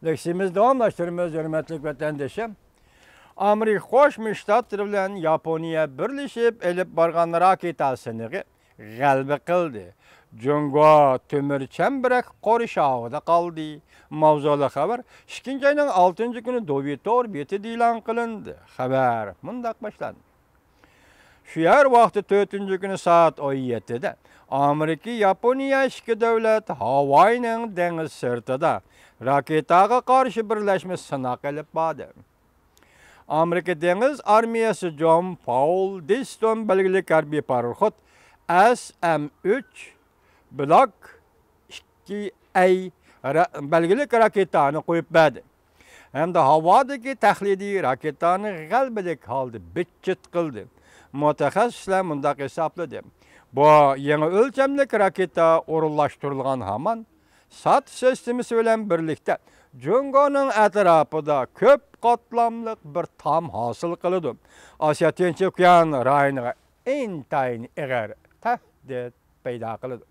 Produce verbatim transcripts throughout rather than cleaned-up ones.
لېكسىيىمىزنى داۋاملاشتۇرىمىز، ھۆرمەتلىك ۋەتەندىشىم. ئامېرىكا قوشما شتاتلىرى بىلەن ياپونىيە بىرلىشىپ ئېلىپ بارغان راكېتا سىنىقى غەلىبە قىلدى. جۇڭگو تۆمۈر چەمبىرەك قورشاۋىدا قالدى. ماۋزۇلۇق خەۋەر ئىككىنچى ئاينىڭ ئالتىنچى كۈنى دوۋى تور بېتىدە ئېلان قىلىندى. خەۋەر مۇنداق باشلاندى. شۇ يەر ۋاقتى تۆتىنچى كۈنى سائەت ئون يەتتىدە ئامېرىكا، ياپونىيە ئىككى دۆلەت ھاۋاينىڭ دېڭىز سىرتىدا راكېتاغا قارشى بىرلەشمە سىناق ئېلىپ باردى. ئامېرىكا دېڭىز ئارمىيەسى جون پاول دىستون بەلگىلىك ھەربىي پاراخوت ئەس ئەم ئۈچ بلاك ئىككى ئەي را-، بەلگىلىك راكېتانى قويۇپ بەردى ھەمدە ھاۋادىكى تەقلىدىي راكېتانى غەلىبىلىك ھالدا بىتچىت قىلدى. مۇتەخەسسىسلەر مۇنداق ھېسابلىدى، بۇ يېڭى ئۆلچەملىك راكېتا ئورۇنلاشتۇرۇلغان ھامان سات سىستېمىسى بىلەن بىرلىكتە جۇڭگونىڭ ئەتراپىدا كۆپ قاتلاملىق بىر تام ھاسىل قىلىدۇ. ئاسىيا تىنچ ئوكيان رايونىغا ئىنتايىن ئېغىر تەھدىت پەيدا قىلىدۇ.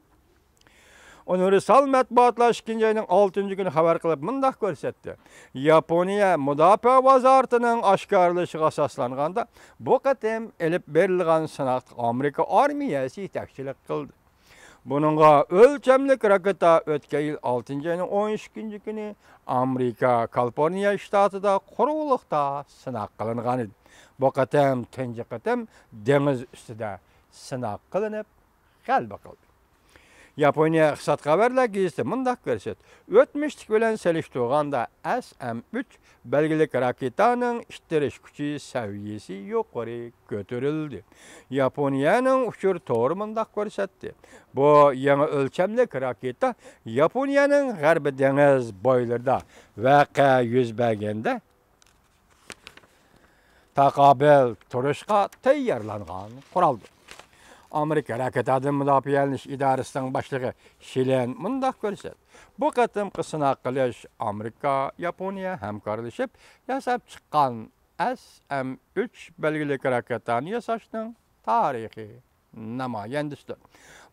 ئۇنىۋېرسال مەتبۇئاتلار ئىككىنچى ئاينىڭ ئالتىنچى كۈنى خەۋەر قىلىپ مۇنداق كۆرسەتتى: ياپونىيە مۇداپىئە ۋازارىتىنىڭ ئاشكارىلىشىغا ئاساسلانغاندا، بۇ قېتىم ئېلىپ بېرىلغان سىناقتا ئامېرىكا ئارمىيەسى يېتەكچىلىك قىلدى. بۇنىڭغا ئۆلچەملىك راكېتا ئۆتكەن يىل ئالتىنچى ئاينىڭ ئون ئىككىنچى كۈنى ئامېرىكا كالىفورنىيە شتاتىدا قۇرۇقلۇقتا سىناق قىلىنغان ئىدى. بۇ قېتىم تۇنجى قېتىم دېڭىز ئۈستىدە سىناق قىلىنىپ، غەلىبە قىلدى. ياپونىيە ئىقتىساد خەۋەرلەر گېزىتى مۇنداق كۆرسەتتى: ئۆتمۈشتىكى بىلەن سېلىشتۇرغاندا، ئەس ئەم ئۈچ بەلگىلىك راكېتانىڭ ئىتتىرىش كۈچى سەۋىيەسى يۇقىرى كۆتۈرۈلدى. ياپونىيەنىڭ ئۇچۇر تورى مۇنداق كۆرسەتتى: بۇ يېڭى ئۆلچەملىك راكېتا ياپونىيەنىڭ غەربىي دېڭىز بويلىرىدا ۋەقە يۈز بەرگەندە، تاقابىل تۇرۇشقا تەييارلانغان قورالدۇر. ئامېرىكا راكېتادىن مۇداپىئەلىنىش ئىدارىسىنىڭ باشلىقى شىلېن مۇنداق كۆرسەتتى: بۇ قېتىمقى سىناق قىلىش ئامېرىكا، ياپونىيە ھەمكارلىشىپ ياساپ چىققان ئەس ئەم ئۈچ بەلگىلىك راكېتانى ياساشنىڭ تارىخىي نامايەندىسىدۇر.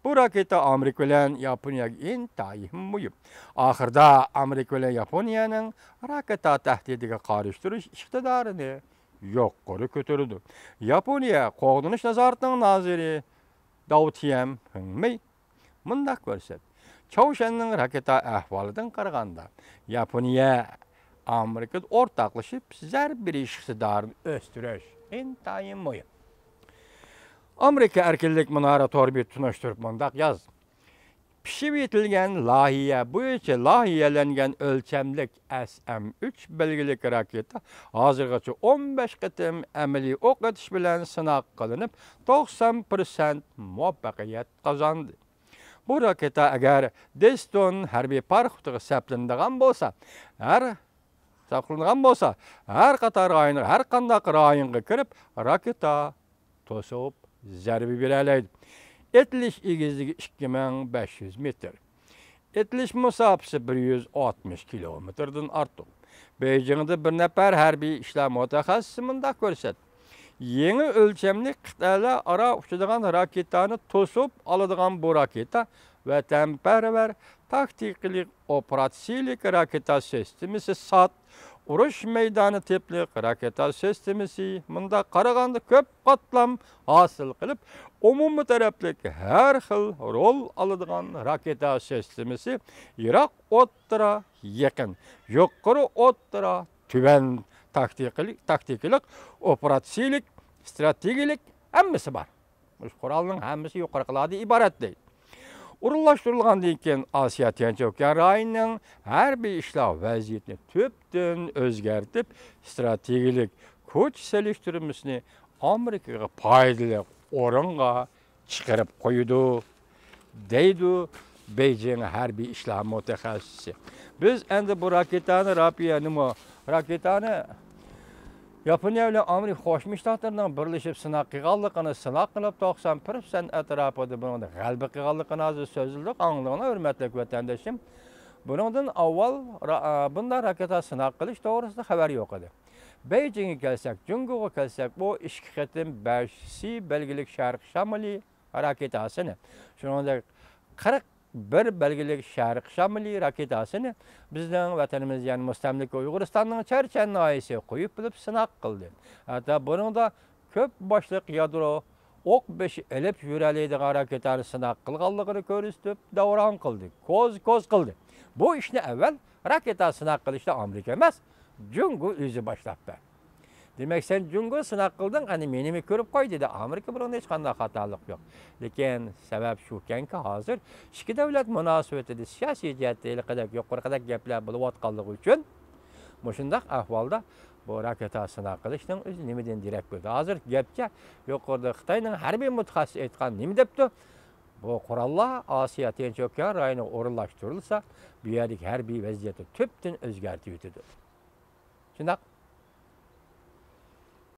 بۇ راكېتا ئامېرىكا بىلەن ياپونىيەگە ئىنتايىن مۇھىم. ئاخىرىدا ئامېرىكا بىلەن ياپونىيەنىڭ راكېتا تەھدىتىگە قارشى تۇرۇش ئىقتىدارىنى يۇقىرى كۆتۈرىدۇ. ياپونىيە قوغدىنىش نازارىتىنىڭ نازىرى داۋ تيەنفېڭمېي مۇنداق كۆرسەتتى: چاۋشيەننىڭ راكېتا ئەھۋالىدىن قارىغاندا، ياپونىيە ئامېرىكىدا ئورتاقلىشىپ زەربە بېرىش ئىقتىدارىنى ئۆستۈرۈش ئىنتايىن مۇھىم. ئامېرىكا ئەركىنلىك مۇنارى تور بېتى تونۇشتۇرۇپ مۇنداق يازدى: پىشىۋېتىلگەن لايىھە بويىچە لايىھەلەنگەن ئۆلچەملىك ئەس ئەم ئۈچ بەلگىلىك راكېتا ھازىرغىچە ئون بەش قېتىم ئەمەلىي ئوق ئېتىش بىلەن سىناق قىلىنىپ، توقسان پىرسەنت مۇۋەپپەقىيەت قازاندى. بۇ راكېتا ئەگەر دېستون ھەربىي پاراخوتىغا سەپلىنىدىغان بولسا، ھەر ساقلىنىدىغان بولسا، ھەر قاتار رايونغا، ھەر قانداق رايونغا كىرىپ، راكېتا توسۇپ زەربە بېرەلەيدۇ. ئېتىلىش ئېگىزلىكى ئىككى مىڭ بەش يۈز مېتىر. ئېتىلىش مۇساپىسى بىر يۈز ئاتمىش كىلومېتىردىن ئارتۇق. بېيجىڭدا بىر نەپەر ھەربىي ئىشلار مۇتەخەسسىسى مۇنداق كۆرسەتتى: يېڭى ئۆلچەملىك قىتئەلەر ئارا ئۇچىدىغان راكېتانى توسۇپ ئالىدىغان بۇ راكېتا ۋەتەنپەرۋەر تاكتىكىلىق ئوپېراتسىيىلىك راكېتا سىستېمىسى سات، ئۇرۇش مەيدانى تىپلىق راكېتا سىستېمىسى، مۇنداق قارىغاندا كۆپ قاتلام ھاسىل قىلىپ، ئومۇمىي تەرەپلىك ھەر خىل رول ئالىدىغان راكېتا سىستېمىسى، يىراق، ئوتتۇرا، يېقىن، يۇقىرى، ئوتتۇرا، تۆۋەن تاكتىكىلىق، تاكتىكىلىق، ئوپېراتسىيىلىك، ئىستراتېگىيىلىك ھەممىسى بار. مۇشۇ قورالنىڭ ھەممىسى يۇقىرىقىلاردىن ئىبارەت دەيدۇ. ئورۇنلاشتۇرۇلغاندىن كېيىن، ئاسىيا تىنچ ئوكيان رايونىنىڭ ھەربىي ئىشلار ۋەزىيىتىنى تۈپتىن ئۆزگەرتىپ، ئىستراتېگىيىلىك كۈچ سېلىشتۇرمىسىنى ئامېرىكىغا پايدىلىق ئورۇنغا چىقىرىپ قويىدۇ، دەيدۇ بېيجىڭ ھەربىي ئىشلار مۇتەخەسسىسى. بىز ئەمدى بۇ راكېتانى، راپىيەنىمۇ، راكېتانى ياپونىيە بىلەن ئامېرىكا قوشما شتاتلىرىنىڭ بىرلىشىپ سىناق قىلغانلىقىنى، سىناق قىلىپ توقسان پىرسەنت ئەتراپىدا بۇنىڭدا غەلىبە قىلغانلىقىنى ھازىر سۆزلىدۇق، ئاڭلىدىڭلار، ھۆرمەتلىك ۋەتەندىشىم. بۇنىڭدىن ئاۋۋال را-، بۇنداق راكېتا سىناق قىلىش توغرىسىدا خەۋەر يوق ئىدى. بېيجىڭغا كەلسەك، جۇڭگوغا كەلسەك، ئۇ ئىككى قېتىم بەش سى بەلگىلىك شەرق شامىلى راكېتاسىنى، شۇنىڭدەك قىرىق بىر بەلگىلىك شەرقىي شامىلى راكېتاسىنى بىزنىڭ ۋەتىنىمىز، يەنى مۇستەملىكە ئۇيغۇرىستاننىڭ چەرچەن ناھىيەسى قويۇپ بىلىپ سىناق قىلدى. ھەتتا بۇنىڭدا كۆپ باشلىق يادرو ئوق بېشى ئېلىپ يۈرەلەيدىغان راكېتانى سىناق قىلغانلىقىنى كۆرسىتىپ داۋراڭ قىلدى، كوز-كوز قىلدى. بۇ ئىشنى ئەۋۋەل راكېتا سىناق قىلىشتا ئامېرىكا ئەمەس، جۇڭگو ئۆزى باشلاپ بەردى. دېمەك، سەن جۇڭگو سىناق قىلدىڭ، ئەنە مېنىمۇ كۆرۈپ قوي، دېدى ئامېرىكا. بۇنىڭدا ھېچقانداق خاتالىق يوق. لېكىن سەۋەب شۇكەنكى، ھازىر ئىككى دۆلەت مۇناسىۋىتىدە سىياسىي جەھەتتە ھېلىقىدەك يۇقىرىقىدەك گەپلەر بولۇۋاتقانلىقى ئۈچۈن، مۇشۇنداق ئەھۋالدا بۇ راكېتا سىناق قىلىشنىڭ ئۆزى نېمىدىن دېرەك بېرىدۇ؟ ھازىر گەپچە يۇقىرىدا خىتاينىڭ ھەربىي مۇتەخەسسىسى ئېيتقان نېمە دەپتۇ؟ بۇ قوراللار ئاسىيا تىنچ ئوكيان رايونىغا ئورۇنلاشتۇرۇلسا، بۇ يەردىكى ھەربىي ۋەزىيەتنى تۈپتىن ئۆزگەرتىۋېتىدۇ. شۇنداق،